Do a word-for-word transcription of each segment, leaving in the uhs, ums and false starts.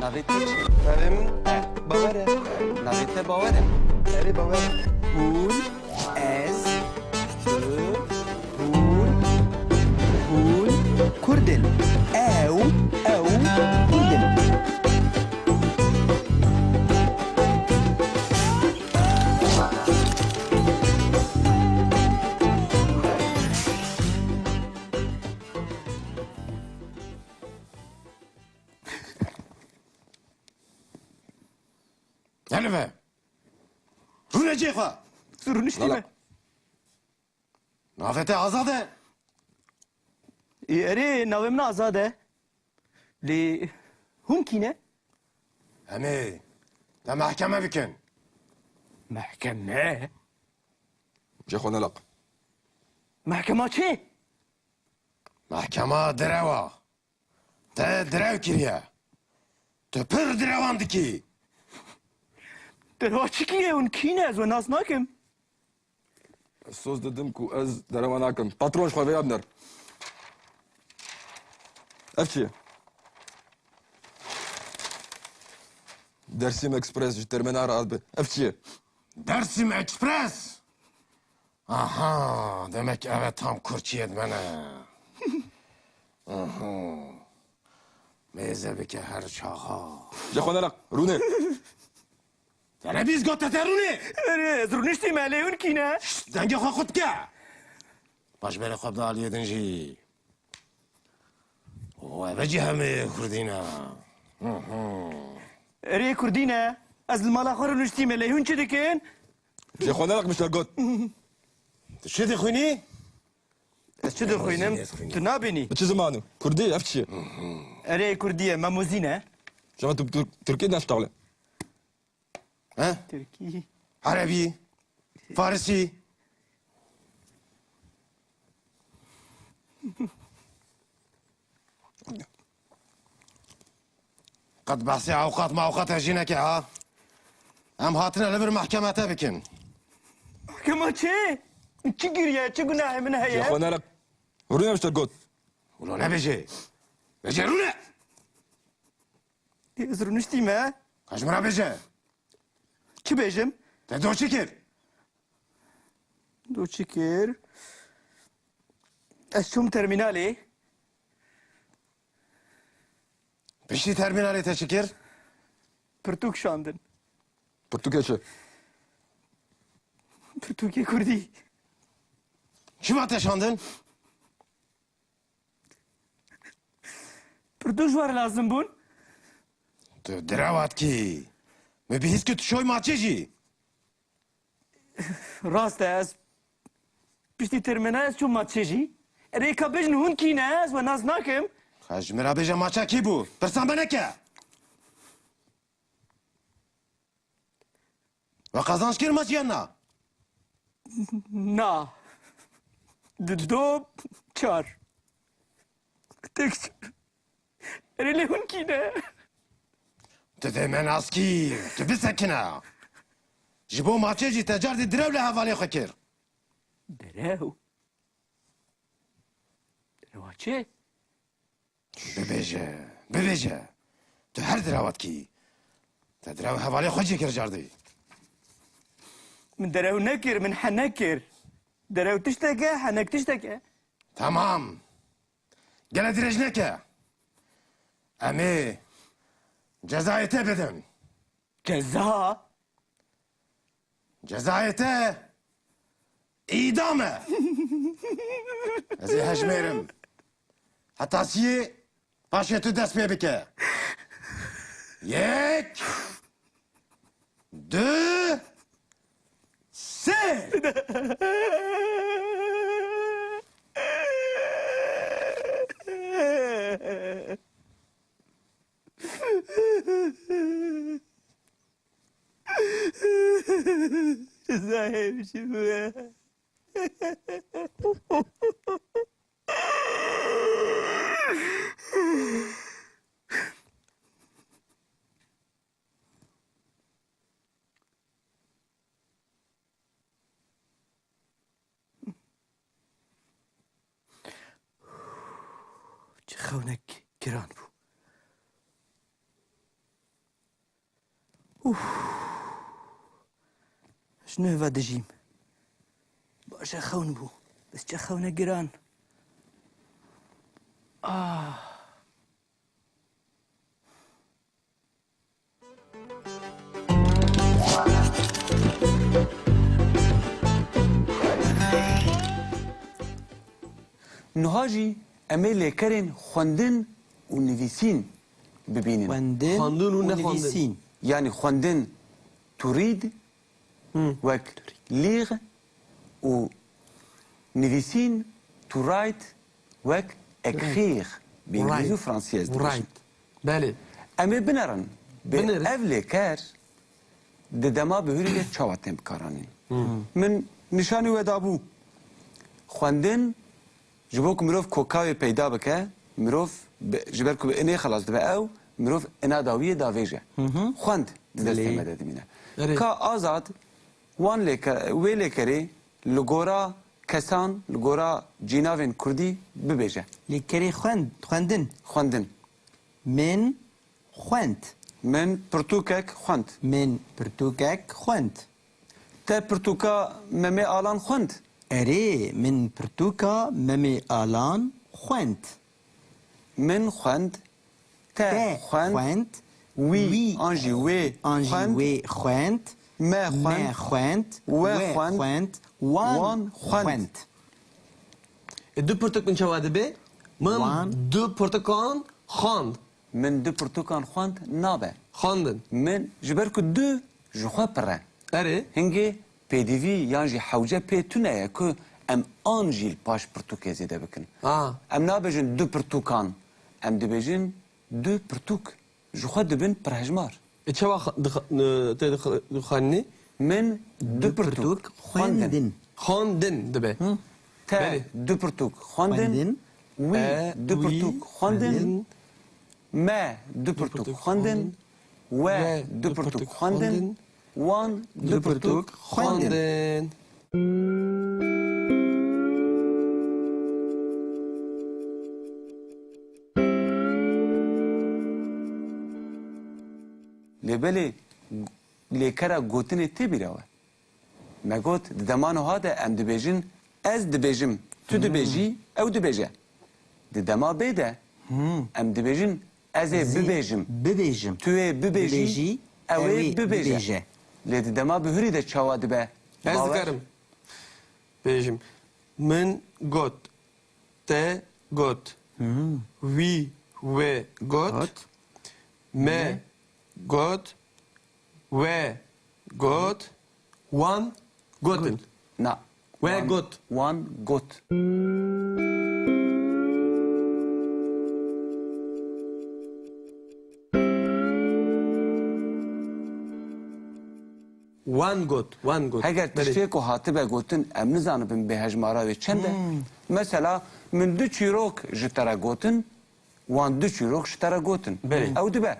Navê te çi? Navê min Bawer e. Navê te Bawer e? Erê, Bawer e. Hûn, ez, tu, hûn, hûn Kurd in. Ew, ew Kurd in. Helive! Rûne cê xwe! Tu rûniştî me. Navê te Azad e? Ê, erê, navê min Azad e. Lê hûn kî ne? Em ê te mehkeme bikin. Mehkeme? Cê xwe neleq. Mehkema çi? Mehkema direwa. Te direw kiriye. Tu pir direwan dikî. Derewa çi kiriye, hûn kî ne? Ez we nas nakim. Ez soz didim ku ez derewa nakim. Patron, ji xwe vêya biner. Ev çi ye? Dersim Express ji terminal re dibe. Ev çi ye? Dersim Express? Aha, demek ev e tam kurçiyê di me ne. Aha. Mêze bike her çaxa. Ji xwe neleq, rûne. Te nebîst got te rûne? Erê, ez rûniştî me, lê hûn kî ne? Şşt, dengê xwe xurt ke. Paşberê xwe bide aliyê din jî. O, eve jî hemê Kurdî ne. Hı hı. Erê, Kurdî ne. Ez li mala xwe rûniştî me, lê hûn çi dikin? Ji xwe neleq, mişer got. Tu çi dixwînî? Ez çi dixwînim? Tu nabînî? Bi çi ziman o? Kurdî, ev çi ye? Erê, Kurdî ye, memozî ne? Şema tu, tu Tirkî ne ştaxle. He? Tirkî. Erebî. Farisî. Qet behsê ewqat mewqat jî neke ha. Em hatine li vir mehkeme te bikin. Mehkema çi? Çi kiriye? Çi gunahê min heye? Ya xwe nere. Rûne, mişer got. Wilo nebêje. Bêje rûne. Ez rûniştî me. Ka ji min re bêje. Çi bêjim? Te do çi kir? Do çi kir? Ez çûm termînalê. Piştî termînalê te çi kir? Pirtûk şandin. Pirtûkê çi? Pirtûkê kurdî. Çima te şandin? Pirtûk ji we re lazim bûn. Tu direwa dikî. Min bihîst ku tu şoy maçê jî. Rast e, ez piştî termînal ez çûm maçê jî. Erê, ka bêjin hûn kî ne, ez we nas nakim. Ka ji min re bêje maça kî bû? Pirsa me neke. We qazanç kir maç yan na? Na. Di do çar. Tek çar. Erê lê hûn kî ne? Tu dê me nas kî, tu bisekine. Ji bo maçê jî te cardî direw li hevalê xwe kir. Direw? Direwa çi? Bibêje, bibêje. Tu her direwa dikî. Te direw hevalê xwe jî kir cardî. Min derew nekir, min henek kir. Derew tiştek e, henek tiştek e. Temam. Gele dirêj neke. Em ê cezayê te bidin. Ceza? Cezayê te îdam e. Ez ê hejmêrim. Heta siyê, paşê tu dest pê bike. Yek, du, sê. Zahir ji we. Çi xewnek giran bû. Uf. Ji nuh ve dijîm. Baş e, xewn bû. Bes çi xewne giran. Ah. Niha jî em ê lêkerên xwendin û nivîsîn bibînin. Xwendin Xwendin û û nexwendin. nivîsîn. Yanî xwendin, to read, Hı. wek lire û nivîsîn, to write, wek ekxîr bi îngilîzî û Right. fransî ez dibêjim. Right. Belê. Em ê binerin. Bi Binerin. ev lêker di dema bihurî de çawa tên bikaranîn? Hı. Min nîşanî we dabû. Xwendin Ji bo ku mirov koka wê peyda bike, mirov bi, ji ber ku bi inê xelas dibe ew, mirov ina dawiyê davêje. Hı hı. Xwend di destê Lê. me de dimîne. Erê. Ka Azad wan lêke-, wê lêkerê li gora kesan, li gora cînavên kurdî bibêje. Lêkerê xwend, xwendin. Xwendin. Min xwend. Min pirtûkek xwend. Min pirtûkek xwend. Te pirtûka Memê Alan xwend? Erê, min pirtûka Memê Alan xwend. Min xwend, te Te xwend, xwend, wî wî an jî wê an jî xwend, wê xwend, me xwend, me xwend, we we xwend, xwend, wan wan xwend. xwend. E, du pirtûk min çawa dibe? Min Wan. du pirtûkan xwend. Min du pirtûkan xwend nabe. Xwendin. Min, ji ber ku du ji xwe pir e. Erê. Hingê pêdivî yan jî hewce pê tune ye ku em an jî li paş pirtûkê zêde bikin. A. Em nabêjin du pirtûkan. Em dibêjin du pirtûk. Ji xwe dibin pirhejmar. E, çawa xa-, dix-, e, tê dix-, dixwendinî? Min du Du pirtûk pirtûk xwendin. xwendin. Xwendin dibe. Hı. Te Belê. du pirtûk xwendin. Xwendin. Wî E, du wî pirtûk xwendin. xwendin. Me du pirtûk pirtûk xwendin. xwendin. We We du du pirtûk pirtûk xwendin. xwendin. Wan du Du pirtûk pirtûk xwendin. xwendin. Lê belê lêkera gotinê tê bîra we? Me got, di dema niha de em dibêjin, ez dibêjim, tu dibêjî, ew dibêje. Di dema bê de em dibêjin, ez ê Ez ê bibêjim. bibêjim. Tu ê bibêjî, Bibêjî, ew ê ew ê bibêje. bibêje. Lê di dema bihurî de çawa dibe? Ez Bawer? dikarim bêjim. Min got, te got, wî, we got, Got. me got, we got, wan gotin. Na. We Wan, got. wan got. Wan got, wan got. Heger Belê. tiştê ku hatibe gotin, em nizanibin bêhejmara wê çend e. Hmm. Mesela, min du çîrok ji te re gotin, wan du çîrok ji te re gotin. Belê. Ew dibe.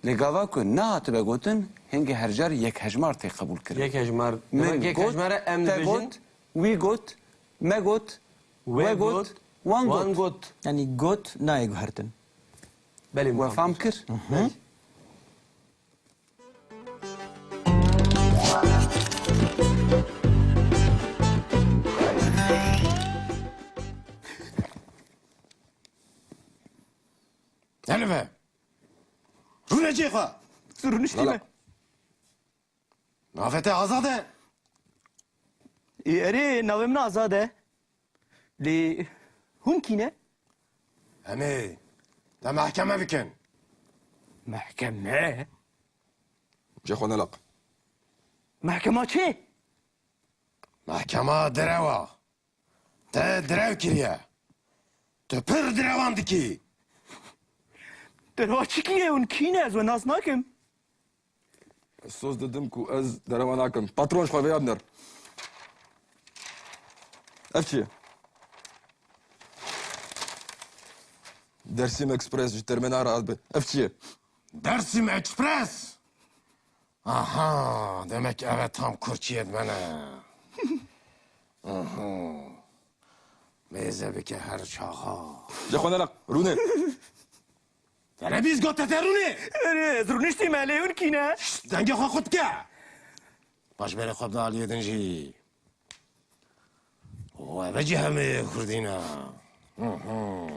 Lê gava ku nehatibe gotin, hingê her car yek hejmar tê qebûl kirin. Yek hejmar. Min Demek yek got, hejmar e, em te dibêjin? got, wî got, me got, We we got, got, wan wan got. got. Yanî got nayê guhertin. Belê, We min fam fam kir. kir. Belê. Helive! Rûne cê xwe! Tu rûniştî Lala. me. Navê te Azad e? Ê, erê, navê min Azad e. Lê hûn kî ne? Em ê te mehkeme bikin. Mehkeme? Cê xwe neleq. Mehkema çi? Mehkema direwa. Te direw kiriye. Tu pir direwan dikî. Derewa çi kiriye, hûn kî ne? Ez we nas nakim. Ez soz didim ku ez derewa nakim. Patron, ji xwe vêya binêr. Ev çi ye? Dersim Express ji termînal re dibe. Ev çi ye? Dersim Express? Aha, demek ev e tam kurçiyê di me ne. Aha. Mêze bike her çaxa. Ji xwe neleq, rûne. Ere bîz got te rûnê. Erê, ez rûniştî me, lê hûn kî ne? Şşt, dengê xwe xurt ke. Paş berê xwe bide aliyê din jî. O, eve jî hemê Kurdî ne. Hı hı.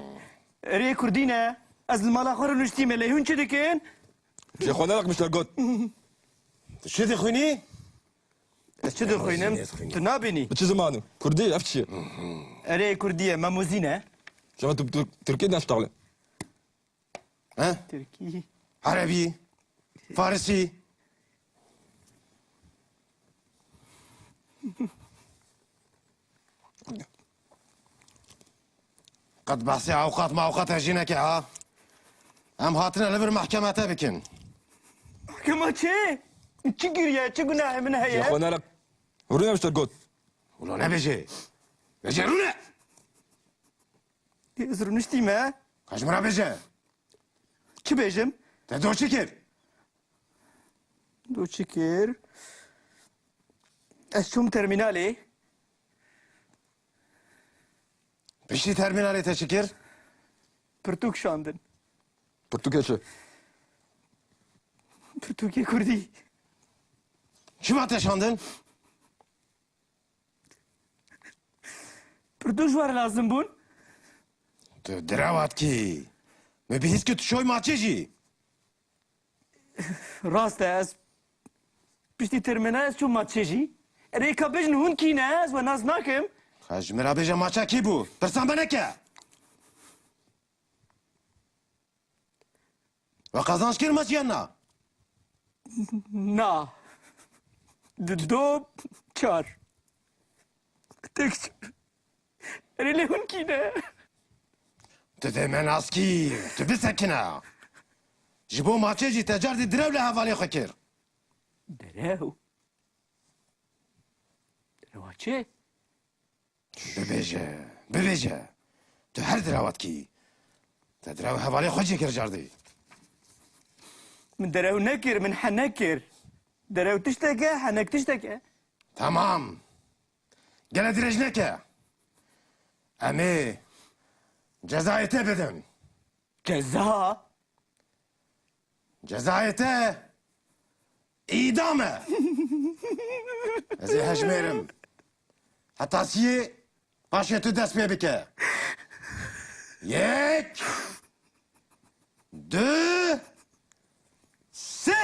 Erê, Kurdî ne. Ez li mala xwe rûniştî me, lê hûn çi dikin? Jê xwe nereqmişler got. Tu çi dixwînî? Ez çi dixwînim? Tu nabînî? Bi çi zimanî? Kurdî, ev çi ye? Erê, Kurdî ye, me muzî ne. Şema tu, tu Tirkî naştaxle. He? Tirkî. Erebî. Farisî. Qet behsê ewqat mewqat jî neke ha. Em hatine li vir mehkeme te bikin. Mehkema çi? Çi kiriye? Çi gunahê min heye? Jê xwe nereq. Rûne miştir got. Wilo nebêje. Bêje rûne. Ez rûniştî me. Ka ji min re bêje. Çi bêjim? Te do çi kir? Do çi kir? Ez çûm termînalê. Piştî termînalê te çi kir? Pirtûk şandin. Pirtûkê çi? Pirtûkê kurdî. Çima te şandin? Pirtûk ji we re lazim bûn. Tu direwa dikî. Min bihîst ku tu şoy maçê jî. Rast e, ez piştî termînal ez çûm maçê jî. Erê, ka bêjin hûn kî ne, ez we nas nakim. Ka ji min re bêje maça kî bû? Pirsa me neke. We qazanç kir maç yan na? Na. Di do çar. Tek çar. Erê lê hûn kî ne? Tu dê me nas kî, tu bisekine. Ji bo maçê jî te cardî direw li hevalê xwe kir. Direw? Direwa çi? Bibêje, bibêje. Tu her direwa dikî. Te direw hevalê xwe jî kir cardî. Min derew nekir, min henek kir. Derew tiştek e, henek tiştek e. Tamam. Gele dirêj neke. Em ê cezayê te bidin. Ceza? Cezayê te îdam e. Ez ê hejmêrim. Heta siyê paşê tu dest pê bike. Yek, du, sê.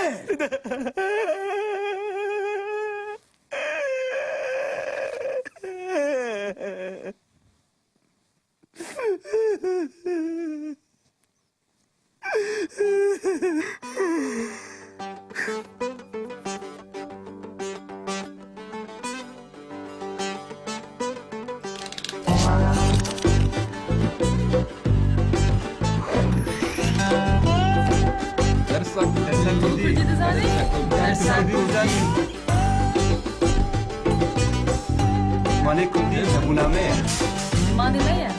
Dersa Kurdî dizanî? Dersa Kurdî. Zimanê Kurdî hebûna me ye. Zimanê me ye.